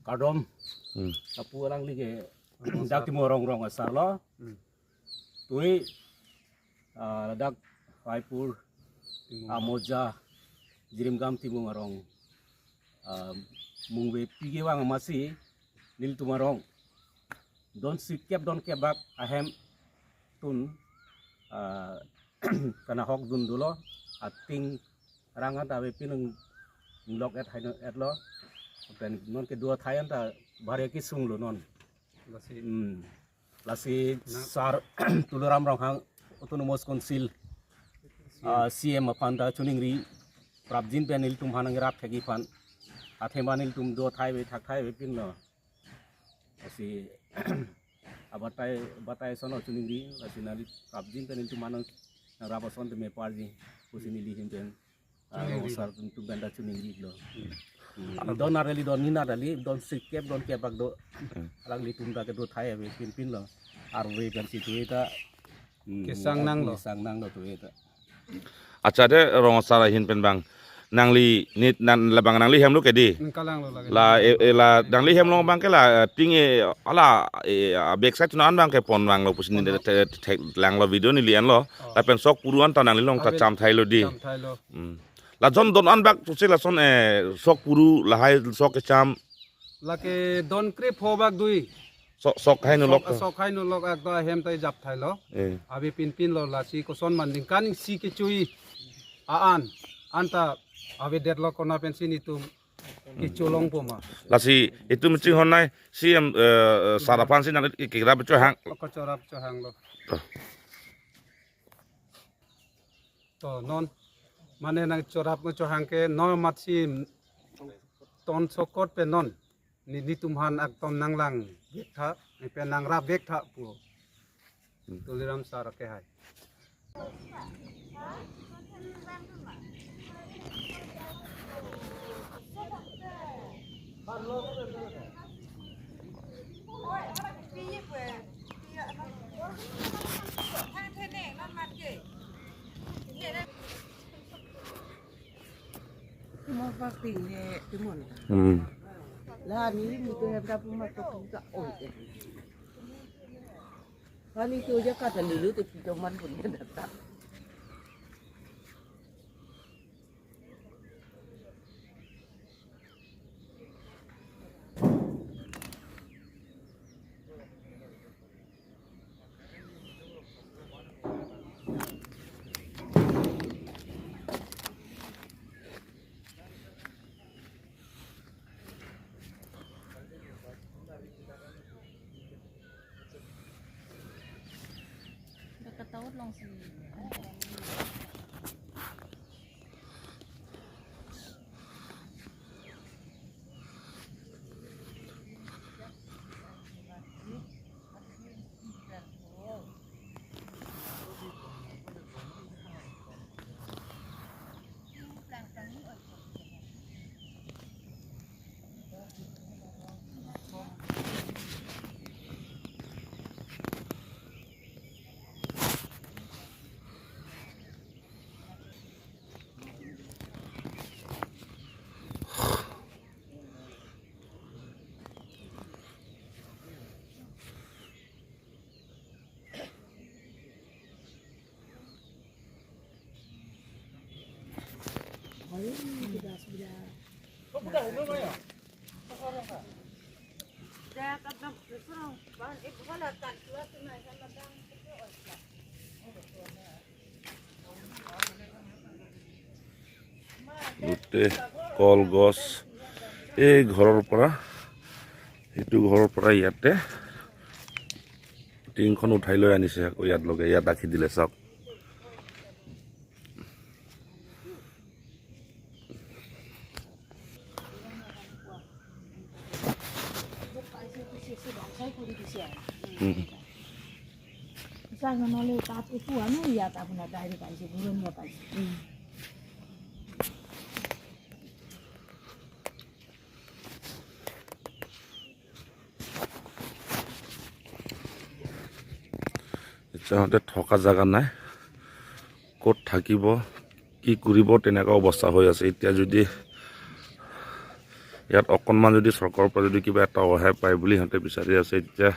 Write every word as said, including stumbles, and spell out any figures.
Kardom. Hmm. Lapu alangli ke dak Timung Arong rong asar lo. Hmm. Tui, ah, ladak Raipur, Timung Arong. Amoja, Jirimgam Timung Arong. Ah, mungve pige vang amatsi nelitum arong don sikep don kebak ahem tun, ah, kanahok dun dolo, ating rang anta avepin inglok et haino et lo. Pen non kedo athai anta bhari kesung lo non. Lasi. Hmm. Lasi na- Sar Tuliram Ronghang Autonomous Council, ah, C M aphan ta choningri prapjin pen ilitum hanang rap thek iphan. Athema nelitum do athai ave thak athai avepin lo. Lasi abatai batai ason choningri, lasi neli prapjin pen ilitum hanang rap ason teme parji pusi neli ahin pen. Ah, choningri. Sar tum tum benda choningri lo. Hmm. Hmm. Don arali don nina arali don sikep don kebak do. Hmm. Alanglitum ta kedo athai avepin pin lo. Arve kan si tui ta. Hmm. Kesang nang lo. Kesang nang lo tui ta. Acha de rong asar ahin pen bang. Nangli nit nan labang nangli hem lo ke di. Nangkalang lo lagi. La, e, e, la nangli hem lo bang ke la, eh, ting e, ala, e, ah, backside tunan bang ke pon bang lo pusi ni. Pon lo. Te, te, te, lang lo video neli en lo. Oh. Lapen sok puru anta nangli long ta. Abe cham thai lo di. Cham thai lo. Hmm. Lason don an bak tusi lason, eh, sok puru lahai sok kecham. Lake don krepho bak dui. Sok, sok haino lok. Sok, sok haino lok ak do ahem ta ijap thai lo. Eh. Avepin pin lo lasi koson man ningkan isi kechui. Aan, anta avedet lo kona pensi nelitum kecholong po ma. Lasi itum chinghon nai C M, eh, eh, sar aphan si nang ke, kerap chohang. Kachorap chohang lo. To. To non, mane nangchorap chohang ke non amatsi ton sokot pen non. Ni, nelitum han ak ton nanglang vek tha, ni pen nangrap vek tha pu. Hmm. Tuliram Sar ke hai. Hmm. La ni mi to hem ta puma to pun ka oi. Ani to ja kata lulu to pito man pun ka data. গোটেই কলগছ এই ঘৰৰ পৰা, এইটো ঘৰৰ পৰা ইয়াতে টিংখন উঠাই লৈ আনিছে, আকৌ ইয়াত লগে ইয়াত ৰাখি দিলে চাওক। উম। চাই নহ'লে তাত একো আনো, ইয়াত আপোনাৰ ডাইৰেক্ট আহিছে, ঘূৰণীয়া পাইছে। এতিয়া সিহঁতে থকা জেগা নাই, ক'ত থাকিব, কি কৰিব, তেনেকুৱা অৱস্থা হৈ আছে। এতিয়া যদি ইয়াত অকণমান যদি চৰকাৰৰ পৰা যদি কিবা এটা সহায় পায় বুলি সিহঁতে বিচাৰি আছে, এতিয়া